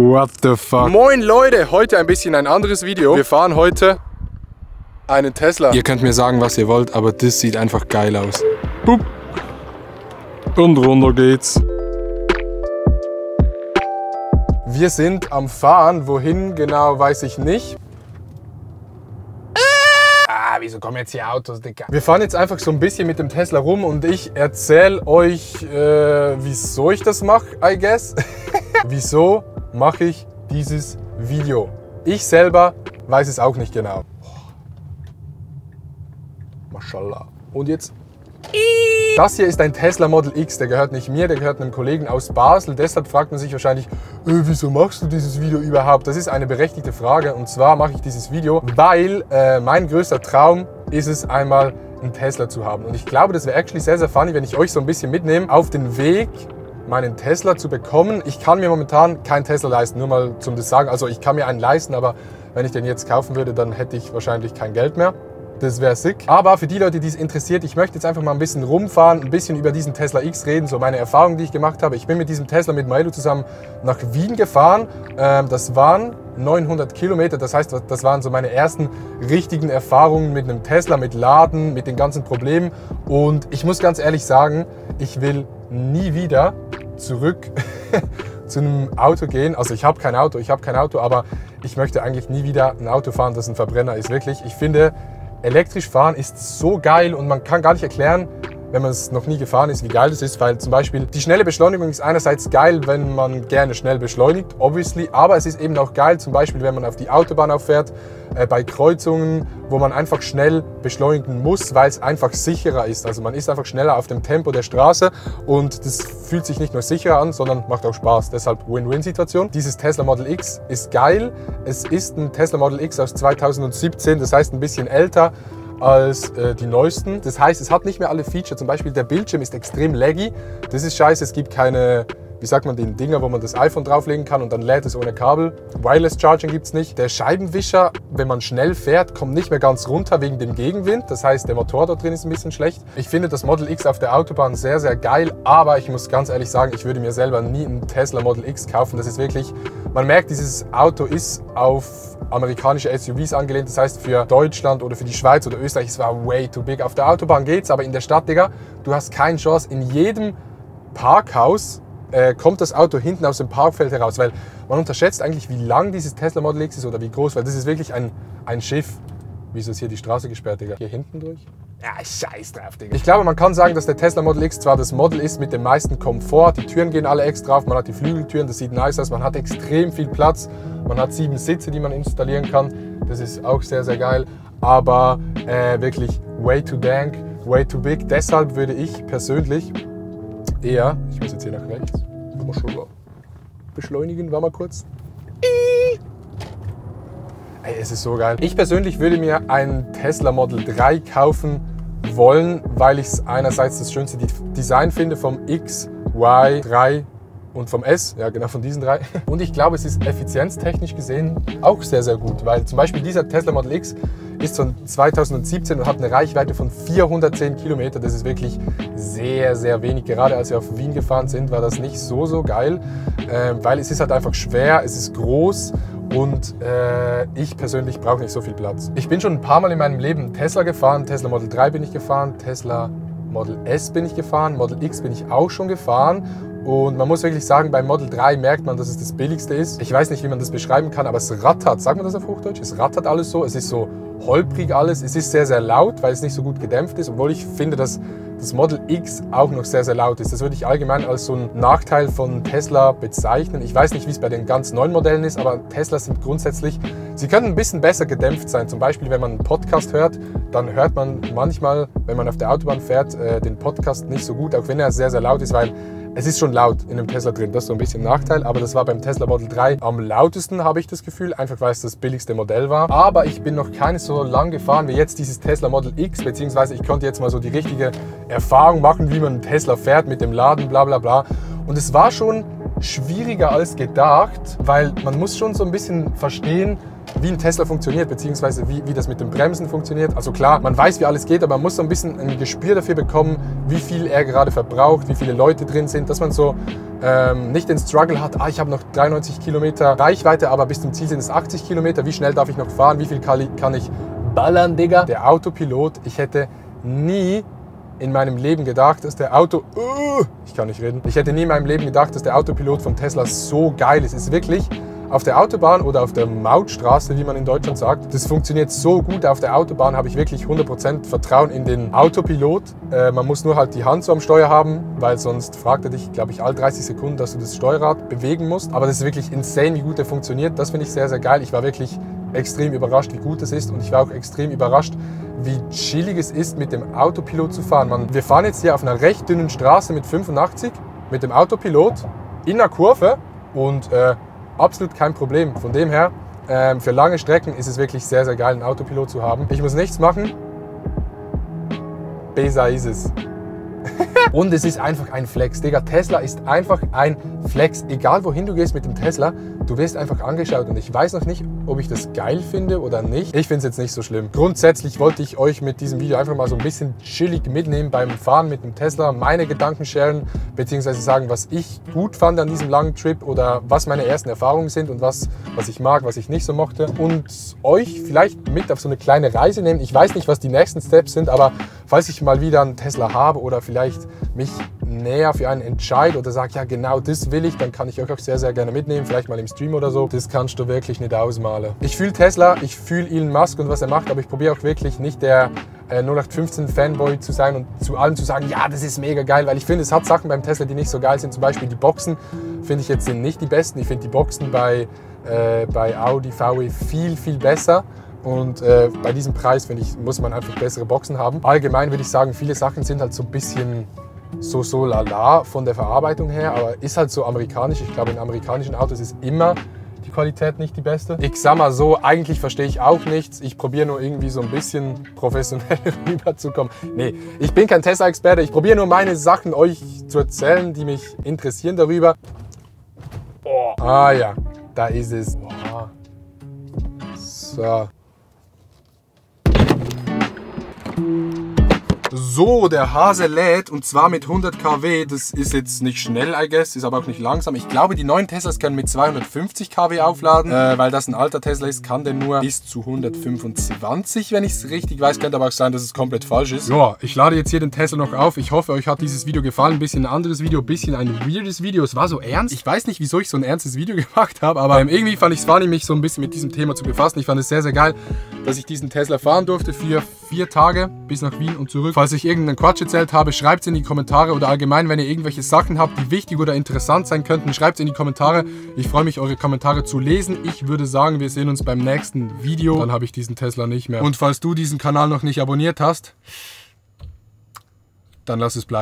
What the fuck? Moin Leute, heute ein bisschen ein anderes Video. Wir fahren heute einen Tesla. Ihr könnt mir sagen, was ihr wollt, aber das sieht einfach geil aus. Boop. Und runter geht's. Wir sind am Fahren. Wohin genau, weiß ich nicht. Wieso kommen jetzt hier Autos, Digga? Wir fahren jetzt einfach so ein bisschen mit dem Tesla rum und ich erzähle euch, wieso ich das mache, I guess. Wieso mache ich dieses Video? Ich selber weiß es auch nicht genau. Mashallah. Und jetzt? Das hier ist ein Tesla Model X, der gehört nicht mir, der gehört einem Kollegen aus Basel. Deshalb fragt man sich wahrscheinlich, wieso machst du dieses Video überhaupt? Das ist eine berechtigte Frage und zwar mache ich dieses Video, weil mein größter Traum ist es, einmal einen Tesla zu haben. Und ich glaube, das wäre actually sehr, sehr funny, wenn ich euch so ein bisschen mitnehme auf den Weg, meinen Tesla zu bekommen. Ich kann mir momentan keinen Tesla leisten, nur mal zum das sagen. Also ich kann mir einen leisten, aber wenn ich den jetzt kaufen würde, dann hätte ich wahrscheinlich kein Geld mehr. Das wäre sick. Aber für die Leute, die es interessiert, ich möchte jetzt einfach mal ein bisschen rumfahren, ein bisschen über diesen Tesla X reden, so meine Erfahrungen, die ich gemacht habe. Ich bin mit diesem Tesla mit Milo zusammen nach Wien gefahren. Das waren 900 Kilometer, das heißt, das waren so meine ersten richtigen Erfahrungen mit einem Tesla, mit Laden, mit den ganzen Problemen. Und ich muss ganz ehrlich sagen, ich will nie wieder zurück zu einem Auto gehen. Also ich habe kein Auto, aber ich möchte eigentlich nie wieder ein Auto fahren, das ein Verbrenner ist, wirklich. Ich finde, elektrisch fahren ist so geil und man kann gar nicht erklären, wenn man es noch nie gefahren ist, wie geil das ist, weil zum Beispiel die schnelle Beschleunigung ist einerseits geil, wenn man gerne schnell beschleunigt, obviously, aber es ist eben auch geil, zum Beispiel, wenn man auf die Autobahn auffährt, bei Kreuzungen, wo man einfach schnell beschleunigen muss, weil es einfach sicherer ist. Also man ist einfach schneller auf dem Tempo der Straße und das fühlt sich nicht nur sicherer an, sondern macht auch Spaß. Deshalb Win-Win-Situation. Dieses Tesla Model X ist geil. Es ist ein Tesla Model X aus 2017, das heißt ein bisschen älter als die neuesten. Das heißt, es hat nicht mehr alle Features. Zum Beispiel der Bildschirm ist extrem laggy. Das ist scheiße. Es gibt keine, wie sagt man, den Dinger, wo man das iPhone drauflegen kann und dann lädt es ohne Kabel. Wireless Charging gibt es nicht. Der Scheibenwischer, wenn man schnell fährt, kommt nicht mehr ganz runter wegen dem Gegenwind. Das heißt, der Motor dort drin ist ein bisschen schlecht. Ich finde das Model X auf der Autobahn sehr, sehr geil. Aber ich muss ganz ehrlich sagen, ich würde mir selber nie einen Tesla Model X kaufen. Das ist wirklich, man merkt, dieses Auto ist auf amerikanische SUVs angelehnt. Das heißt, für Deutschland oder für die Schweiz oder Österreich, es war way too big. Auf der Autobahn geht's, aber in der Stadt, Digga, du hast keine Chance. In jedem Parkhaus kommt das Auto hinten aus dem Parkfeld heraus, weil man unterschätzt eigentlich, wie lang dieses Tesla Model X ist oder wie groß, weil das ist wirklich ein Schiff. Wieso ist hier die Straße gesperrt, Digga? Hier hinten durch? Ja, scheiß drauf, Digga. Ich glaube, man kann sagen, dass der Tesla Model X zwar das Model ist mit dem meisten Komfort, die Türen gehen alle extra auf, man hat die Flügeltüren, das sieht nice aus, man hat extrem viel Platz, man hat 7 Sitze, die man installieren kann, das ist auch sehr, sehr geil, aber wirklich way too dank, way too big. Deshalb würde ich persönlich eher, ich muss jetzt hier nach rechts, schon beschleunigen, war mal kurz. Ey, es ist so geil. Ich persönlich würde mir einen Tesla Model 3 kaufen wollen, weil ich es einerseits das schönste Design finde vom X, Y, 3 und vom S, ja genau von diesen 3. Und ich glaube, es ist effizienztechnisch gesehen auch sehr, sehr gut, weil zum Beispiel dieser Tesla Model X ist von 2017 und hat eine Reichweite von 410 Kilometer. Das ist wirklich sehr, sehr wenig. Gerade als wir auf Wien gefahren sind, war das nicht so geil, weil es ist halt einfach schwer, es ist groß und ich persönlich brauche nicht so viel Platz. Ich bin schon ein paar Mal in meinem Leben Tesla gefahren. Tesla Model 3 bin ich gefahren, Tesla Model S bin ich gefahren, Model X bin ich auch schon gefahren. Und man muss wirklich sagen, beim Model 3 merkt man, dass es das billigste ist. Ich weiß nicht, wie man das beschreiben kann, aber es rattert. Sagt man das auf Hochdeutsch? Es rattert alles so. Es ist so holprig alles. Es ist sehr, sehr laut, weil es nicht so gut gedämpft ist. Obwohl ich finde, dass das Model X auch noch sehr, sehr laut ist. Das würde ich allgemein als so einen Nachteil von Tesla bezeichnen. Ich weiß nicht, wie es bei den ganz neuen Modellen ist, aber Teslas sind grundsätzlich, sie können ein bisschen besser gedämpft sein. Zum Beispiel, wenn man einen Podcast hört, dann hört man manchmal, wenn man auf der Autobahn fährt, den Podcast nicht so gut, auch wenn er sehr, sehr laut ist, weil es ist schon laut in dem Tesla drin, das ist so ein bisschen ein Nachteil, aber das war beim Tesla Model 3 am lautesten, habe ich das Gefühl, einfach weil es das billigste Modell war. Aber ich bin noch keine so lang gefahren wie jetzt dieses Tesla Model X, beziehungsweise ich konnte jetzt mal so die richtige Erfahrung machen, wie man einen Tesla fährt mit dem Laden, bla bla bla. Und es war schon schwieriger als gedacht, weil man muss schon so ein bisschen verstehen, wie ein Tesla funktioniert, beziehungsweise wie das mit dem Bremsen funktioniert. Also klar, man weiß, wie alles geht, aber man muss so ein bisschen ein Gespür dafür bekommen, wie viel er gerade verbraucht, wie viele Leute drin sind, dass man so nicht den Struggle hat, ich habe noch 93 Kilometer Reichweite, aber bis zum Ziel sind es 80 Kilometer, wie schnell darf ich noch fahren, wie viel kann ich ballern, Digga. Der Autopilot, ich hätte nie in meinem Leben gedacht, dass der ich kann nicht reden. Ich hätte nie in meinem Leben gedacht, dass der Autopilot von Tesla so geil ist. Es ist wirklich auf der Autobahn oder auf der Mautstraße, wie man in Deutschland sagt. Das funktioniert so gut. Auf der Autobahn habe ich wirklich 100% Vertrauen in den Autopilot. Man muss nur halt die Hand so am Steuer haben, weil sonst fragt er dich, glaube ich, alle 30 Sekunden, dass du das Steuerrad bewegen musst. Aber das ist wirklich insane, wie gut der funktioniert. Das finde ich sehr, sehr geil. Ich war wirklich extrem überrascht, wie gut es ist. Und ich war auch extrem überrascht, wie chillig es ist, mit dem Autopilot zu fahren. Wir fahren jetzt hier auf einer recht dünnen Straße mit 85, mit dem Autopilot, in einer Kurve und absolut kein Problem. Von dem her, für lange Strecken ist es wirklich sehr, sehr geil, einen Autopilot zu haben. Ich muss nichts machen. Besser ist es. Und es ist einfach ein Flex. Digga, Tesla ist einfach ein Flex. Egal wohin du gehst mit dem Tesla, du wirst einfach angeschaut. Und ich weiß noch nicht, ob ich das geil finde oder nicht. Ich finde es jetzt nicht so schlimm. Grundsätzlich wollte ich euch mit diesem Video einfach mal so ein bisschen chillig mitnehmen beim Fahren mit dem Tesla, meine Gedanken sharen, beziehungsweise sagen, was ich gut fand an diesem langen Trip oder was meine ersten Erfahrungen sind und was ich mag, was ich nicht so mochte. Und euch vielleicht mit auf so eine kleine Reise nehmen. Ich weiß nicht, was die nächsten Steps sind, aber falls ich mal wieder einen Tesla habe oder vielleicht mich näher für einen entscheide oder sage, ja genau das will ich, dann kann ich euch auch sehr, sehr gerne mitnehmen, vielleicht mal im Stream oder so. Das kannst du wirklich nicht ausmalen. Ich fühle Tesla, ich fühle Elon Musk und was er macht, aber ich probiere auch wirklich nicht der 0815 Fanboy zu sein und zu allem zu sagen, ja, das ist mega geil, weil ich finde, es hat Sachen beim Tesla, die nicht so geil sind. Zum Beispiel die Boxen, finde ich jetzt sind nicht die besten. Ich finde die Boxen bei Audi, VW viel, viel besser. Und bei diesem Preis, finde ich, muss man einfach bessere Boxen haben. Allgemein würde ich sagen, viele Sachen sind halt so ein bisschen so lala von der Verarbeitung her, aber ist halt so amerikanisch. Ich glaube, in amerikanischen Autos ist immer die Qualität nicht die beste. Ich sag mal so, eigentlich verstehe ich auch nichts. Ich probiere nur irgendwie so ein bisschen professionell rüberzukommen. Nee, ich bin kein Tesla-Experte. Ich probiere nur meine Sachen euch zu erzählen, die mich interessieren darüber. Oh. Ah ja, da ist es. Oh. So. So, der Hase lädt und zwar mit 100 kW. Das ist jetzt nicht schnell, I guess, ist aber auch nicht langsam. Ich glaube, die neuen Teslas können mit 250 kW aufladen. Weil das ein alter Tesla ist, kann der nur bis zu 125, wenn ich es richtig weiß. Könnte aber auch sein, dass es komplett falsch ist. Ja, ich lade jetzt hier den Tesla noch auf. Ich hoffe, euch hat dieses Video gefallen. Ein bisschen ein anderes Video, ein bisschen ein weirdes Video. Es war so ernst. Ich weiß nicht, wieso ich so ein ernstes Video gemacht habe, aber irgendwie fand ich es funny, mich so ein bisschen mit diesem Thema zu befassen. Ich fand es sehr, sehr geil, dass ich diesen Tesla fahren durfte für 4 Tage bis nach Wien und zurück. Falls ich irgendeinen Quatsch erzählt habe, schreibt es in die Kommentare oder allgemein, wenn ihr irgendwelche Sachen habt, die wichtig oder interessant sein könnten, schreibt es in die Kommentare. Ich freue mich, eure Kommentare zu lesen. Ich würde sagen, wir sehen uns beim nächsten Video. Dann habe ich diesen Tesla nicht mehr. Und falls du diesen Kanal noch nicht abonniert hast, dann lass es bleiben.